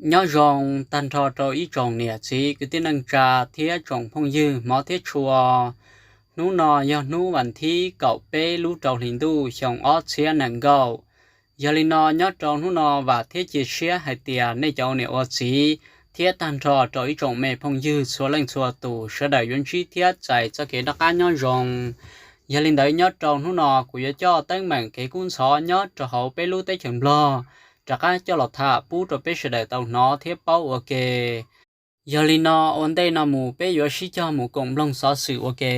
Nyob zoo tag nrho rau ib tsoom niam txiv kwv tij neej tsa thiab tsoom phooj ywg hmov thiab tshua. Hnub no yog hnub vas thib kaum peb lub rau hli ntuj xyoo ob txhiab nees nkaum. Yog li no nyob rau hnub no vam thiab cia siab hais tias nej cov ua niam ua txiv thiab tag nrho rau ib tsoom me phooj ywg txhua leej txhua tus sawv daws yuav ntsib thiab txais txoj kev noj qab nyob zoo. Yog li ntawd nyob rau hnub no kuv yuav coj teeb meem kev kub ntxhov nyob rau hauv peb lub teb chaws Nplog rov qab coj los tham pub rau peb sawv daws tau hnov thiab paub ua ke. Yog li no ua ntej no mus peb yuav sib cog mus koom mloog xov xwm ua ke.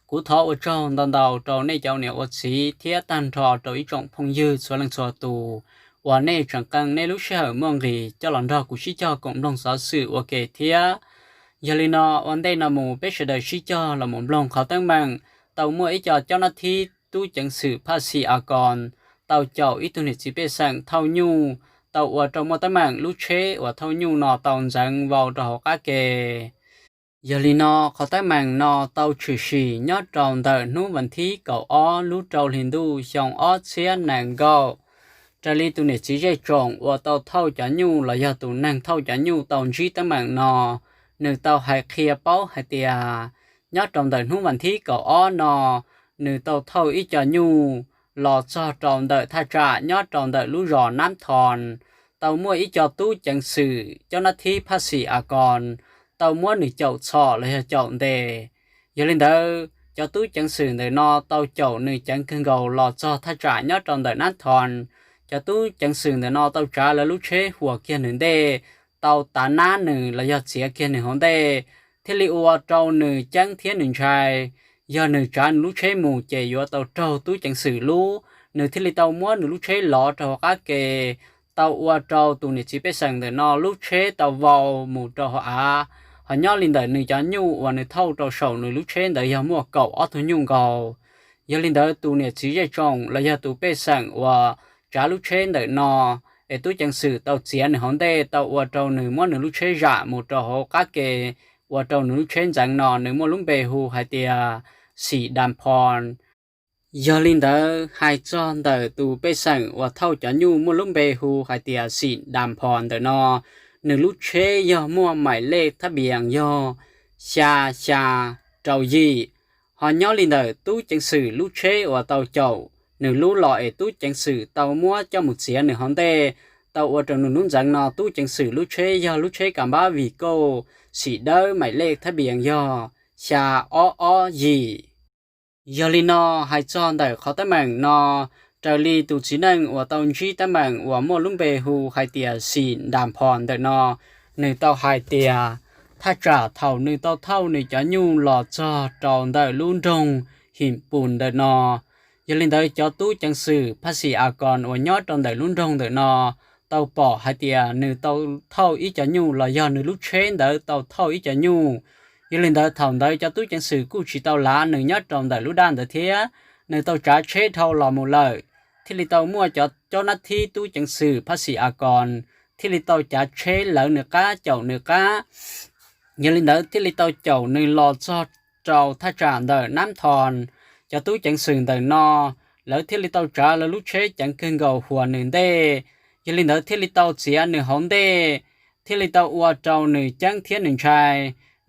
Kuv thov ua tsaug ntau ntau rau nej cov niam ua txiv thiab tag nrho rau ib tsoom phooj ywg txhua leej txhua tus uas nej tseem qee nej lub sij hawm muaj nqis coj los nrog kuv sib cog koom mloog xov xwm ua ke thiab. Yog li no ua ntej no mus peb sawv daws sib cog los mus mloog qhov teeb meem tau muaj ib co cov nab thib tub ceev xwm phaj xim a koos tau caum ib tug niam txiv pej xeem thauj nyuj, tau ua rau muaj teeb meem lub tsheb uas thauj nyuj no tau ntxeev vau rau hauv qab ke. Yog li no qhov teeb meem no tau tshwm sim nyob rau ntawm hnub vas thib kaum ob lub rau hli ntuj xyoo ob txhiab nees nkaum. Raws li tus niam txiv zej tsoom uas tau thauj cov nyuj los yog tus neeg thauj cov nyuj tau ntsib teeb meem no, nws tau hais qhia paub hais tias nyob rau ntawm hnub vas thib kaum ob no, nws tau thauj ib co nyuj los txog rau ntawm thaj tsam nyob rau ntawm lub zos Nab Thos, tau muaj ib co tub ceev xwm cov nab thib phaj xim a koos tau muab nws caum txhom los yog caum ntes. Yog li ntawd cov tub ceev xwm ntawm no tau caum nws ceev kawg nkaus los txog thaj tsam nyob rau ntawm Nab Thos. Cov tub ceev xwm ntawm no tau tsav lawv lub tsheb huas kiag nws ntej, tau tav nab nws los yog txiav kiag nws hauv ntej, thiaj li ua rau nws ceeb thiab nws ntshai. Yog nws tsav nws lub tsheb mus ces yuav tau raug tub ceev xwm lub, nws thiaj li tau muab nws lub tsheb lov rau hauv qab ke, tau ua rau tus niam txiv pej xeem ntawm no lub tsheb tau vau mus rau hauv av. Ho nyob li ntawm nws cov nyuj uas nws thauj rau saum nws lub tsheb ntawd yog muaj kaum ob tug nyuj nkaus. Yog li ntawd tus niam txiv zej tsoom los yog tus pej xeem uas tsav lub tsheb ntawm no, es tub ceev xwm tau txiav nws hauv ntej tau ua rau nws muab nws lub tsheb zam mus rau hauv qab ke, ua rau nws lub tsheb ntxeev no nws muaj lub npe hu hais tias Xim Das Phos. Yog li ntawd hais txog ntawm tus pej xeem uas thauj cov nyuj muaj lub npe hu hais tias Xim Das Phos ntawm no, nws lub tsheb yog muaj maim lej thab npias yog xya xya rau yim. Ho nyob li ntawm tub ceev xwm lub tsheb uas tau caum nws lub los es tub ceev xwm tau muab coj mus txiav nws hauv ntej, tau ua rau nws lub ntxeev no tub ceev xwm lub tsheb yog lub tsheb ka npab vim kauj xim dawb maim lej thab npias yog xya ob ob yim. Yog li no hais txog ntawm qhov teeb meem no, raws li tus txiv neej uas tau ntsib teeb meem uas muaj lub npe hu hais tias Xim Das Phos ntawm no, nws tau hais tias thaj tsam thaum nws tau thauj nws cov nyuj los txog rau ntawm lub nroog Him Pus ntawm no, yog li ntawd cov tub ceev xwm phaj xim a koos uas nyob rau ntawm lub nroog ntawm no tau pom hais tias nws tau thauj ib co nyuj los yog nws lub tsheb ntawd tau thauj ib co nyuj. Yog li ntawd thaum ntawd cov tub ceev xwm kuj tsis tau lav nws nyob rau ntawm lub daj ntawd thiab, nws tau tsav tsheb dhau los mus lawm, thiaj li tau muaj cov cov nab thib tub ceev xwm phaj xim a koos thiaj li tau cav tsheb lawv nws qab caum nws qab. Yog li ntawd thiaj li tau caum nws los txog rau thaj tsam ntawm Nab Thos. Cov tub ceev xwm ntawm no, lawv thiaj li tau tsav lawv lub tsheb ceev kawg nkaus huas nws ntej. Yog li ntawd thiaj li tau txiav nws hauv ntej, thiaj li tau ua rau nws ceeb thiab nws ntshai.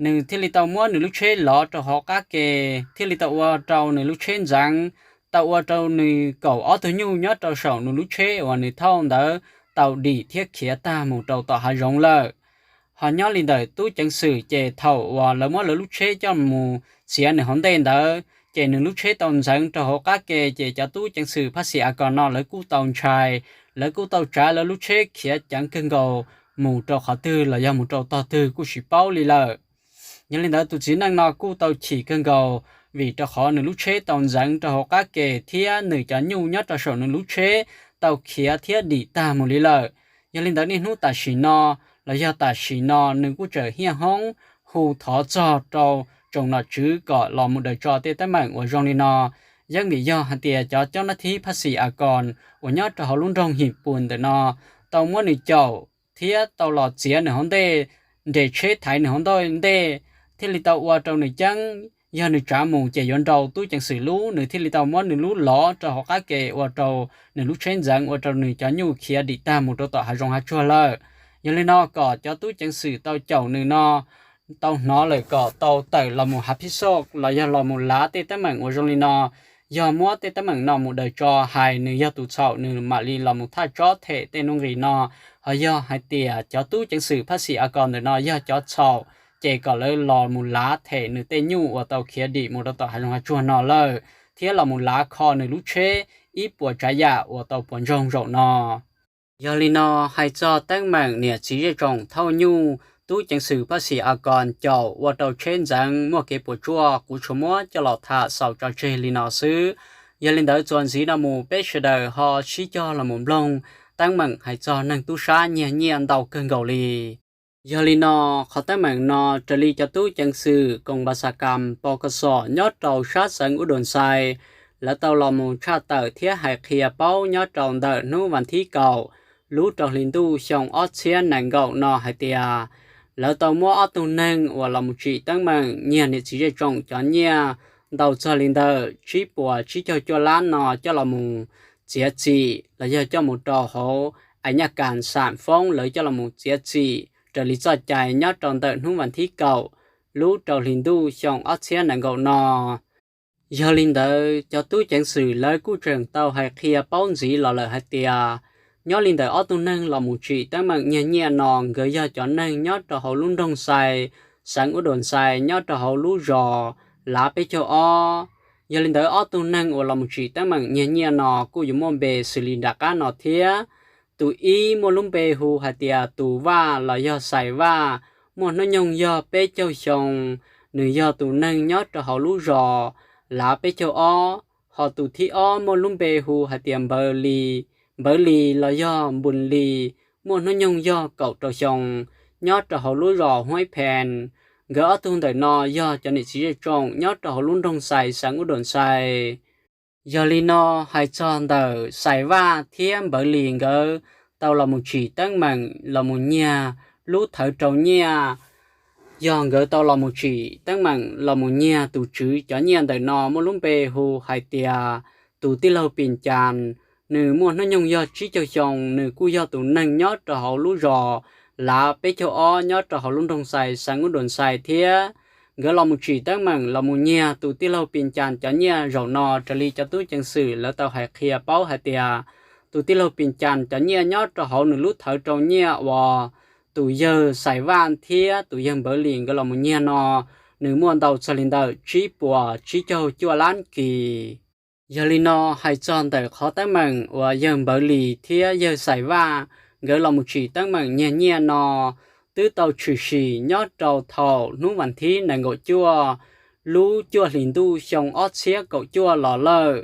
Nws thiaj li tau muab nws lub tsheb lov rau hauv qab ke, thiaj li tau ua rau nws lub tsheb ntxeev, tau ua rau nws kaum ob tug nyuj nyob rau saum nws lub tsheb uas nws thauj ntawd tau dim thiab khiav tag mus rau tom hav zoov lawm. Ho nyob li ntawm tub ceev xwm ces thaum uas lawv muab lawv lub tsheb coj mus txiav nws hauv ntej ntawd ces nws lub tsheb tau ntxeev rau hauv qab ke ces cov tub ceev xwm phaj xim a koos no lawv kuj tau ntshai, lawv kuj tau tsav lawv lub tsheb khiav ceev kawg nkaus mus rau qhov twg los yog mus rau tog twg kuj tsis paub li lawm. Yog li ntawd tus txiv neej no kuj tau chim kawg nkaus vim rau qhov nws lub tsheb tau ntxeev rau hauv qab ke thiab nws cov nyuj nyob rau saum nws lub tsheb tau khiav thiab dim tag mus li lawm. Yog li ntawd niaj hnub tam sim no los yog tam sim no nws kuj tseem hiaj hoob hu thov txog rau tsoom nom tswv kom los mus daws tso tej teeb meem uas zoo li no. Yeej vim yog hais tias cov cov nab thib phaj xim a koos uas nyob rau hauv lub nroog Him Pus ntawm no tau muab nws caum thiab tau los txiav nws hauv ntej, nres tsheb thaiv nws hauv ntej, thiaj li tau ua rau nws ceeb. Yog nws tsav mus ces yuav nrau tub ceev xwm lub, nws thiaj li tau muab nws lub lov rau hauv qab ke ua rau nws lub tsheb ntxeev ua rau nws cov nyuj khiav dim tag mus rau tom hav zoov hav tsuag lawm. Yog li no kom cov tub ceev xwm tau caum nws no tau hnov lawm kom tau tawm los mus hav phij xoj los yog los mus lav tej teeb meem uas zoo li no. Yog muab tej teeb meem no mus daws tso hais nws yog tus txhaum nws mam li los mus thaj tsob them tej nuj nqis no. Ho yog hais tias cov tub ceev xwm Phaj Xim A Kos ntawm no yog cov txhaum, ces kom lawv los mus lav them nws tej nyuj uas tau khiav dim mus rau tom hav zoov hav tsuag no lawm, thiab los mus lav kho nws lub tsheb ib puas tsav yam uas tau puas ntsoog zaum no. Yog li no, hais txog teeb meem niam txiv zej tsoom thauj nyuj tub ceev xwm Phaj Xim A Kos caum ua rau tsheb ntxeev muaj kev puas tsuaj, kuv tsuas muab coj los tham xaus tso tseg li no xwb. Yog li ntawd txuas ntxiv no mus peb sawv daws ho sib cog los mus mloog teeb meem hais txog neeg tub sab nyiag nyiaj ntau kawg nkaus li. Yog li no, qhov teeb meem no raws li cov tub ceev xwm koom pas xas kas pos kos xom nyob rau sab xeev Ub Dum Xais, lawv tau los mus tshaj tawm thiab hais qhia paub nyob rau ntawm hnub vas thib kaum lub rau hli ntuj xyoo ob txhiab nees nkaum no hais tias lawv tau muab ob tug neeg uas los mus tsim teeb meem nyiag niam txiv zej tsoom cov nyiaj ntau txog li ntawm tsib puas tsib caug cuaj lab no coj los mus txiav txim los yog coj mus rau hauv ais nyaj kas xam foob lawv coj los mus txiav txim raws li txoj cai nyob rau ntawm hnub vas thib kaum lub rau hli ntuj xyoo ob txhiab nees nkaum no. Yog li ntawd cov tub ceev xwm lawv kuj tseem tau hais qhia paub ntxiv los lawm hais tias nyob li ntawm ob tug neeg los mus tsim teeb meem nyiag nyiaj no nkawd yog cov neeg nyob rau hauv lub nroog Xais, xeev Ub Dum Xais nyob rau hauv lub zos Lav peb caug ob. Yog li ntawd ob tug neeg uas los mus tsim teeb meem nyiag nyiaj no kuj yuav muaj npe xws li nram qab no thiab. Tus ib muaj lub npe hu hais tias Tus Vaj los yog Xais Vaj, muaj hnub nyoog yog peb caug xyoo, nws yog tus neeg nyob rau hauv lub zos Lav peb caug ob. Ho tus thib ob muaj lub npe hu hais tias Npawv Lis, Npawv Lis los yog Npus Lis, muaj hnub nyoog yog kaum rau xyoo, nyob rau hauv lub zos Huaib Phees. Nkawd ob tug ntawm no yog cov niam txiv zej tsoom nyob rau hauv lub nroog Xais xeev Ub Dum Xais. Yog li no, hais txog ntawm Xais Vaj thiab Npawv Lis nkawd tau los mus tsim teeb meem los mus nyiag lub thawv rau nyiaj, yog nkawd tau los mus tsim teeb meem los mus nyiag tus tswv cov nyiaj ntawm no muaj lub npe hu hais tias tus tij laug Pis Cas, nws muaj hnub nyoog yog tsib caug xyoo, nws kuj yog tus neeg nyob rau hauv lub zos Lav peb caug ob nyob rau hauv lub nroog Xais xeev Ub Dum Xais thiab. Nkawd los mus tsim teeb meem los mus nyiag tus tij laug Pis Cas cov nyiaj zaum no raws li cov tub ceev xwm lawv tau hais qhia paub hais tias tus tij laug Pis Cas cov nyiaj nyob rau hauv nws lub thawv rau nyiaj uas tus yawg Xais Vaj thiab tus yawg Npawv Lis nkawd los mus nyiag no, nws muaj ntau txog li ntawm tsib puas tsib caug cuaj lab kis. Yog li no, hais txog ntawm qhov teeb meem uas yawg Npawv Lis thiab yawg Xais Vaj nkawd los mus tsim teeb meem nyiag nyiaj no twb tau tshwm sim nyob rau thaum hnub vas thib nees nkaum cuaj lub cuaj hlis ntuj xyoo ob txhiab kaum cuaj los lawm.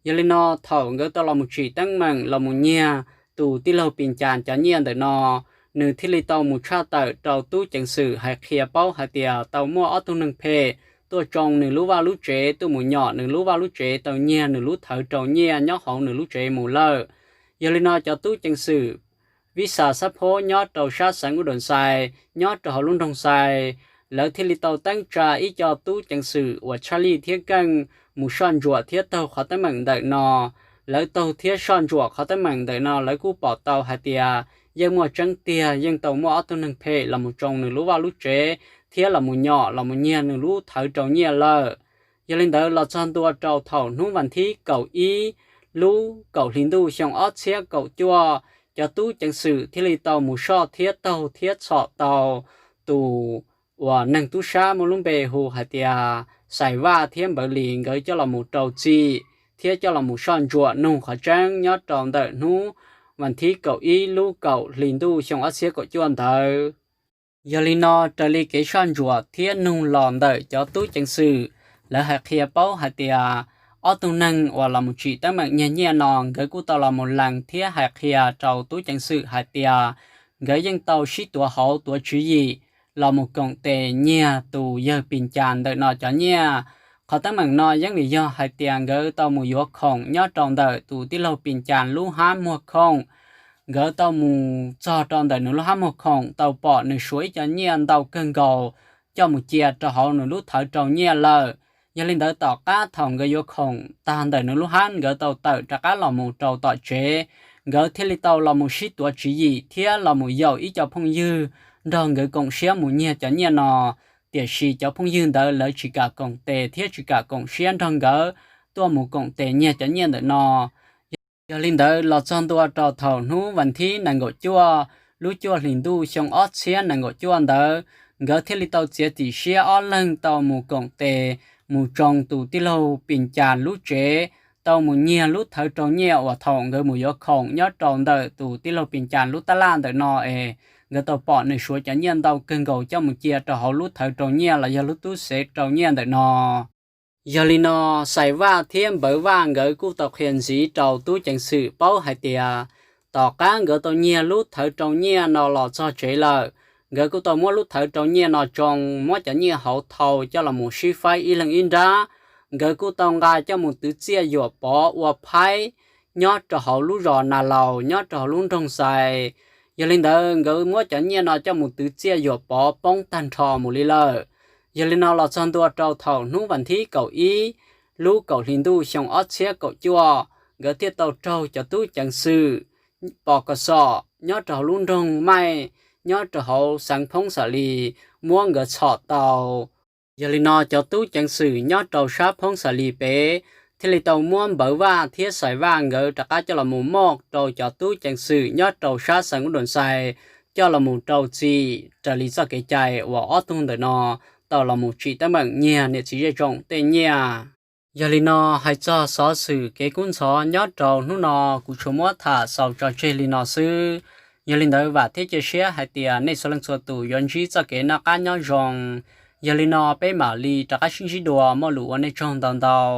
Yog li no, thaum nkawd tau los mus tsim teeb meem los mus nyiag tus tij laug Pis Cas cov nyiaj ntawm no, nws thiaj li tau mus tshaj tawm rau tub ceev xwm hais qhia paub hais tias tau muaj ob tug neeg phem tuaj tsoo nws lub vaj lub tsev, tuaj mus nyom nws lub vaj lub tsev, tau nyiag nws lub thawv rau nyiaj nyob hauv nws lub tsev mus lawm. Yog li no, cov tub ceev xwm Vib Xas Xab Phob nyob rau sab xeev Ub Dum Xais nyob rau hauv lub nroog Xais, lawv thiaj li tau teeb tsa ib co tub ceev xwm uas tshaj lij thiab keej mus soj ntsuam thiab taug qhov teeb meem ntawm no. Lawv taug thiab soj ntsuam qhov teeb meem ntawm no lawv kuj pom tau hais tias yeej muaj tseeb tiag, yeej tau muaj ob tug neeg phem los mus tsoo nws lub vaj lub tsev thiab los mus nyom los mus nyiag nws lub thawv rau nyiaj lawm. Yog li ntawd, los txog ntua rau thaum hnub vas thib kaum ib lub kaum hli ntuj xyoo ob txhiab kaum cuaj, cov tub ceev xwm thiaj li tau mus soj thiab taug thiab txhom tau tus uas neeg tub sab muaj lub npe hu hais tias Xais Vaj thiab Npawv Lis nkawd coj los mus rau txim thiab coj los mus soj ntsuam nug qhov tseeb nyob rau ntawm hnub vas thib kaum ib lub kaum hli ntuj xyoo ob txhiab kaum cuaj ntawd. Yog li no, raws li kev soj ntsuam thiab nug los ntawm cov tub ceev xwm, lawv hais qhia paub hais tias ob tug neeg uas los mus tsim teeb meem nyiag nyiaj no nkawd kuj tau los mus lees thiab hais qhia rau tub ceev xwm hais tias nkawd yeej tau sib tuav hauv tuav tswv yim los mus koom tes nyiag tus yawg Pis Cas ntawm no cov nyiaj. Qhov teeb meem no yeej vim yog hais tias nkawd tau mus yuav khoom nyob rau ntawm tus tij laug Pis Cas lub hab muag khoom. Nkawd tau mus txog rau ntawm nws lub hab muag khoom, tau pom nws suav ib co nyiaj ntau kawg nkaus coj mus cia rau hauv nws lub thawv rau nyiaj lawm. Yog li ntawd, tom qab thaum nkawd yuav khoom tag ntawm nws lub hab, nkawd tau tawm rov qab los mus rau tom tsev. nkawd thiaj li tau los mus sib tuav tswv yim thiab los mus yaum ib co phooj ywg nrog nkawd koom siab mus nyiag cov nyiaj no. Tiam sis cov phooj ywg ntawd lawv tsis kam koom tes thiab tsis kam koom siab nrog nkawd tuaj mus koom tes nyiag cov nyiaj ntawm no. Yog li ntawd los txog ntua rau thaum hnub vas thib nees nkaum cuaj lub cuaj hlis ntuj xyoo ob txhiab nees nkaum cuaj ntawd, nkawd thiaj li tau txiav txim siab ob leeg tau mus koom tes mus tsoo tus tij laug Pis Cas lub tsev, tau mus nyiag lub thawv rau nyiaj uas thaum nkawd mus yuav khoom nyob rau ntawm tus tij laug Pis Cas lub tab laj ntawm no es nkawd tau pom nws suav cov nyiaj ntau kawg nkaus coj mus cia rau hauv lub thawv rau nyiaj los yog lub tub xev rau nyiaj ntawm no. Yog li no, Xais Vaj thiab Npawv Vaj nkawd kuj tau qhia ntxiv rau tub ceev xwm paub hais tias tom qab nkawd tau nyiag lub thawv rau nyiaj no los txog tsev lawm, nkawd kuj tau muab lub thawv rau nyiaj no tsoo, muab cov nyiaj hauv thau coj los mus sib faib ib leeg ib nrab. Nkawd kuj tau nqa coj mus twv txiaj yuam pov ua phaib nyob rau hauv lub zos Nas Laus nyob rau hauv lub nroog Xais. Yog li ntawd nkawd muab cov nyiaj no coj mus twv txiaj yuam pov poob tag nrho mus li lawm. Yog li no los txog ntua rau thaum hnub vas thib kaum ib lub kaum hli ntuj xyoo ob txhiab kaum cuaj, nkawd thiaj tau raug cov tub ceev xwm pos kom xom nyob rau hauv lub nroog Maij nyob rau hauv xeev Phoob Xas Lis muab nkawd txhom tau. Yog li no cov tub ceev xwm nyob rau sab Phoob Xas Lis pem thiaj li tau muab Npawv Vaj thiab Xais Vaj nkawd rov qab coj los mus moj rau cov tub ceev xwm nyob rau sab xeev Ub Dum Xais coj los mus rau txim raws li txoj kev cai uas ob tug ntawm no tau los mus tsim teeb meem nyiag niam txiv zej tsoom tej nyiaj. Yog li no hais txog xov xwm kev kub ntxhov nyob rau hnub no kuv tsuas muab tham xaus tso tseg li no xwb. Yog li ntawd vam thiab cia siab hais tias nej txhua leej txhua tus yuav ntsib txoj kev noj qab nyob zoo. Yog li no peb mam li rov qab sib ntsib dua, muaj lus ua nej tsaug ntau ntau.